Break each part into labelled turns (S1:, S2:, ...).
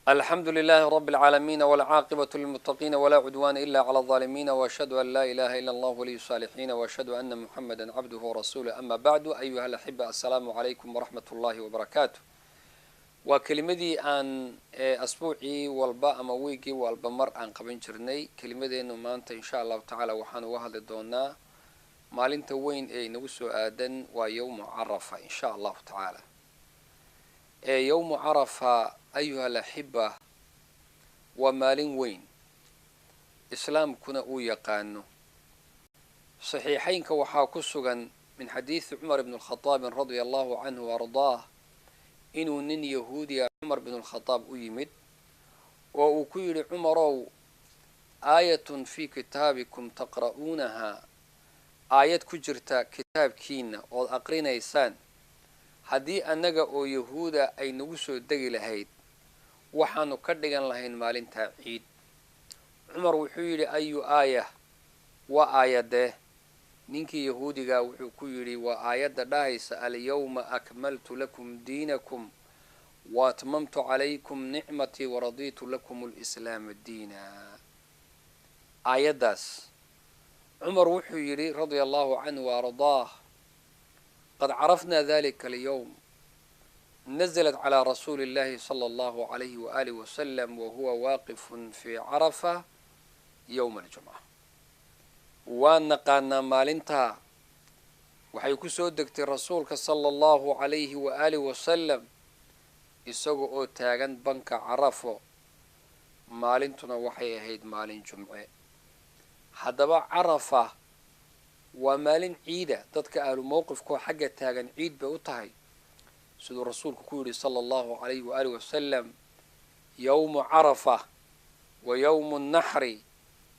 S1: الحمد لله رب العالمين، والعاقبة للمتقين، ولا عدوان إلا على الظالمين، وأشهد أن لا إله إلا الله ولي الصالحين، وأشهد أن محمدا عبده ورسوله. أما بعد، أيها الأحبة، السلام عليكم ورحمة الله وبركاته. Waa kelimadii aan asbuucii walba ama wiigii walba mar aan qaban jirnay. Kelimadeenu maanta, insha Allahu tacaala, waxaan uga hadli doonaa maalinta weyn ee inagu soo aadan, waa yowmu Carafa, insha Allahu tacaala. Yowmu Carafa, ayuha alaxiba, waa maalin weyn Islaamkuna uu yaqaano. Saxiixeynka waxaa ku sugan min xadiidi Cumar ibn Alkhadaabin radia Allahu canhu wa ardaah inuu nin Yahuudiya Cumar bin Alkhadaab u yimid oo uu ku yidhi: "Cumarow, aayatun fii kitaabikum taqra'uunaha, aayad ku jirta kitaabkiina ood aqrinaysaan, haddii annaga oo Yahuuda ay nagu soo degi lahayd, waxaanu ka dhigan lahayn maalintaa ciid." Cumar wuxuu yidhi: "Ayu aaya? Waa aayadee?" Ninkii Yahuudigaa wuxuu ku yidhi: "Waa aayadda dhahaysa: 'Alyawma akmaltu lakum diinakum wa atmamtu calaykum nicmatii waradiitu lakum alislaama diina.'" Aayaddaas Cumar wuxuu yidhi, radia Allahu canhu wa ardaah: "Qad carafna dalika alyawm, naزlat calى rasuuli اllahi salى Allahu عalayhi waaalih wasalam wahuwa waaqifun fi Carafa yowma aljumca." Waan naqaanaa maalintaa, waxay ku soo degtay Rasuulka sala Allahu calayhi waaalih wasalam isaga oo taagan banka Carafo, maalintuna waxay ahayd maalin Jumce. Haddaba Carafa waa maalin ciida. Dadka ahlu mowqifkoo xagga taagan ciid bay u tahay, siduu Rasuulku ku yidhi sala Allahu calayhi waaalih wasalam: "Yowmu Carafa wa yowmu nnaxri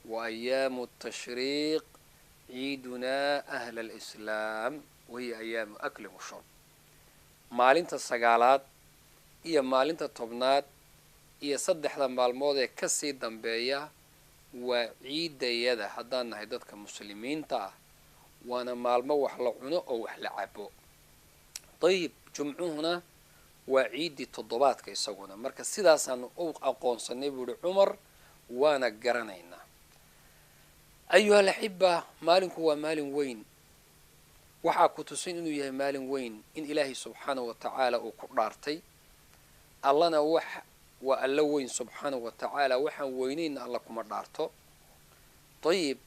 S1: wa ayaamu tashriiq ciidunaa ahla alislaam, wahiya ayaamu aklin wa shurb." Maalinta sagaalaad iyo maalinta 10aad iyo saddexda maalmood ee kasii dambeeya waa ciidayada haddaan nahay dadka Muslimiinta ah, waana maalmo wax la cuno oo wax la cabo. Dayib, Jumcuhuna waa ciiddii toddobaadka isaguna. Marka sidaasaanu u aqoonsanay, buu yihi Cumar, waana garanaynaa. Ayuha alaxiba, maalinku waa maalin weyn. Waxaa ku tusin inuu yahay maalin weyn in Ilaahay subxaanahu wa tacaala uu ku dhaartay. Allana wax waa Alla weyn subxaanahu wa tacaala, waxaan weynayna Alla kuma dhaarto. Dayib,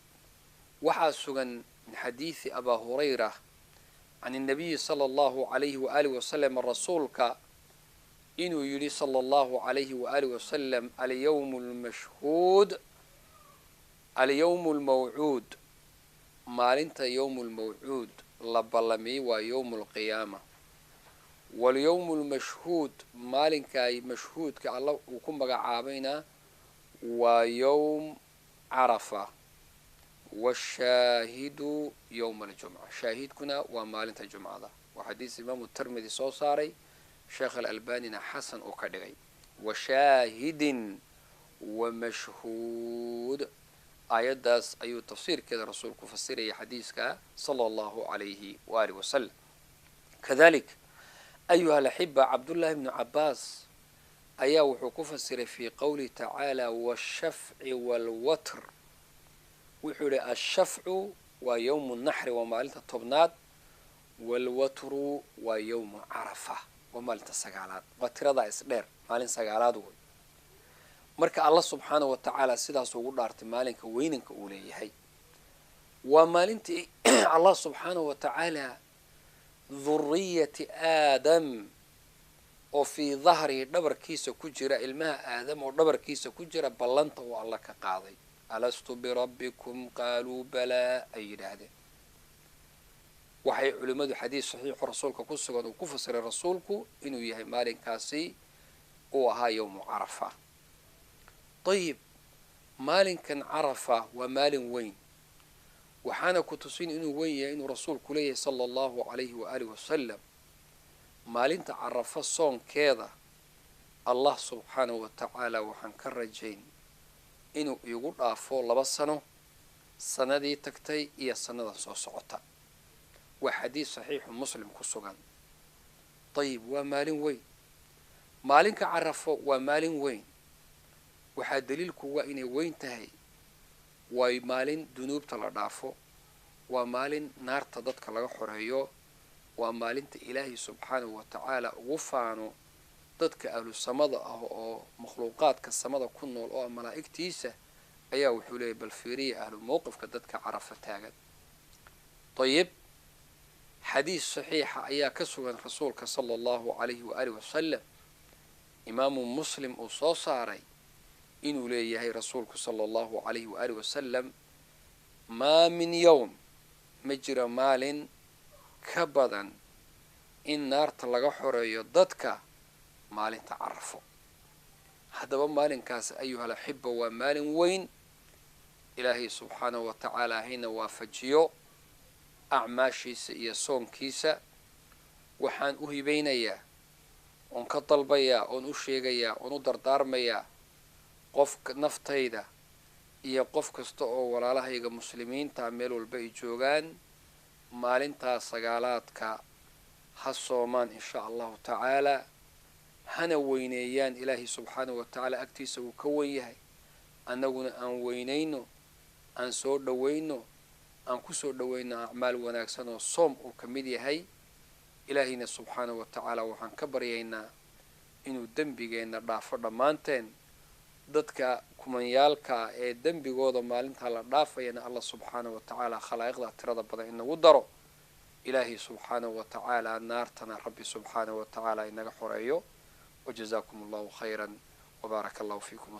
S1: waxaa sugan min xadiidi Abaa Hurayra can innabiyi sala Allahu calayhi waaalih wasalam, Rasuulka inuu yidhi sala Allahu calayhi waaalih wasalam: "Alyawmu lmashhuud, alyawmu lmawcuud." Maalinta yowmu lmawcuud la ballamiyey waa yowmu alqiyaama. Walyowmu lmashhuud, maalinkaay mashhuudka Alla uu ku magacaabayna, waa yowm Carafa. Washaahidu yowma aljumca, shaahidkuna waa maalinta Jumcada. Waa xadiis Imaamu Tirmidi soo saaray, Sheekh Alalbanina xasan uu ka dhigay. Washaahidin wa mashhuud, aayaddaas ayuu tafsiirkeeda Rasuulku fasiraya xadiiska sala Allahu calayhi waaalih wasalam. Kadalik, ayuha alaxiba, Cabdullahi bnu Cabaas ayaa wuxuu ku fasiray fii qowlihi tacaala "washafci waalwatr". Wuxuu yihi: "Ashafcu waa yowmu naxri, waa maalinta 10aad, waalwatru waa yowmu Carafa, waa maalinta sagaalaad." Waa tiradaa isdheer, maalin sagaalaad wey. Marka Alla subxaanahu wa tacaala sidaas ugu dhaartay maalinka weynanka uu leeyahay, waa maalintii Allah subxaanahu wa tacaala dhuriyati Aadam oo fii dahrihi, dhabarkiisa ku jira, ilmaha Aadam oo dhabarkiisa ku jira, ballanta uu Alla ka qaaday: "Alastu birabbikum? Qaaluu balaa," ay yidhaahdeen. Waxay culimmadu xadiis saxiixu Rasuulka ku sugan uu ku fasiray Rasuulku inuu yahay maalinkaasi uu ahaa yowmu Carafa. Dayib, maalinkan Carafa waa maalin weyn. Waxaana ku tusin inuu weyn yahay inuu Rasuulku leeyahay sala Allahu calayhi waaalih wasalam: "Maalinta Carafa soonkeeda Allah subxaanahu wa tacaala waxaan ka rajayn inuu iigu dhaafo 2 sano, sanadii tagtay iyo sanadan soo socota." Waa xadiis saxiixu Muslim ku sugan. Dayib, waa maalin weyn. Maalinka Carafo waa maalin weyn. Waxaa daliilku waa inay weyn tahay, way maalin dunuubta la dhaafo, waa maalin naarta dadka laga xoreeyo, waa maalinta Ilaahay subxaanahu wa tacaala ugu faano dadka ahlu samada ah oo makhluuqaadka samada ku nool oo malaa'igtiisa ayaa wuxuu leeyahy bal fiiriya ahlu mowqifka dadka Carafa taagan. Dayib, xadiis saxiixa ayaa ka sugan rasuulka sala allahu calayhi waaalih wasalam, imaamu Muslim uu soo saaray, inuu leeyahay rasuulku sala allahu calayhi waaalih wasalam: maa min yowm, ma jiro maalin ka badan in naarta laga xoreeyo dadka maalinta Carafo. Haddaba maalinkaas, ayuha alaxiba, waa maalin weyn. Ilaahay subxaanahu wa tacaala hayna waafajiyo acmaashiisa iyo soonkiisa. Waxaan u hibaynayaa oon ka dalbayaa oon u sheegayaa oon u dardaarmayaa qofka naftayda iyo qof kasta oo walaalahayga muslimiinta meel walba ay joogaan, maalintaa sagaalaadka ha soomaan insha allahu tacaala, hana weyneeyaan. Ilaahay subxaanahu wa tacaala agtiisa uu ka wen yahay, annaguna aan weynayno, aan soo dhawayno, aan kusoo dhawayno acmaal wanaagsan oo soom uu ka mid yahay. Ilaahayna subxaanahu wa tacaala waxaan ka baryaynaa inuu dembigeenna dhaafo dhammaanteen. Dadka kumanyaalka ee dembigooda maalintaa la dhaafayana Allah subxaanahu wa tacaala khalaa'iqda tirada badan inagu daro. Ilaahay subxaanahu wa tacaala naartana Rabbi subxaanahu wa tacaala inaga xoreeyo. Wajazaakum allahu khayra wbaaraka allahu fiikum.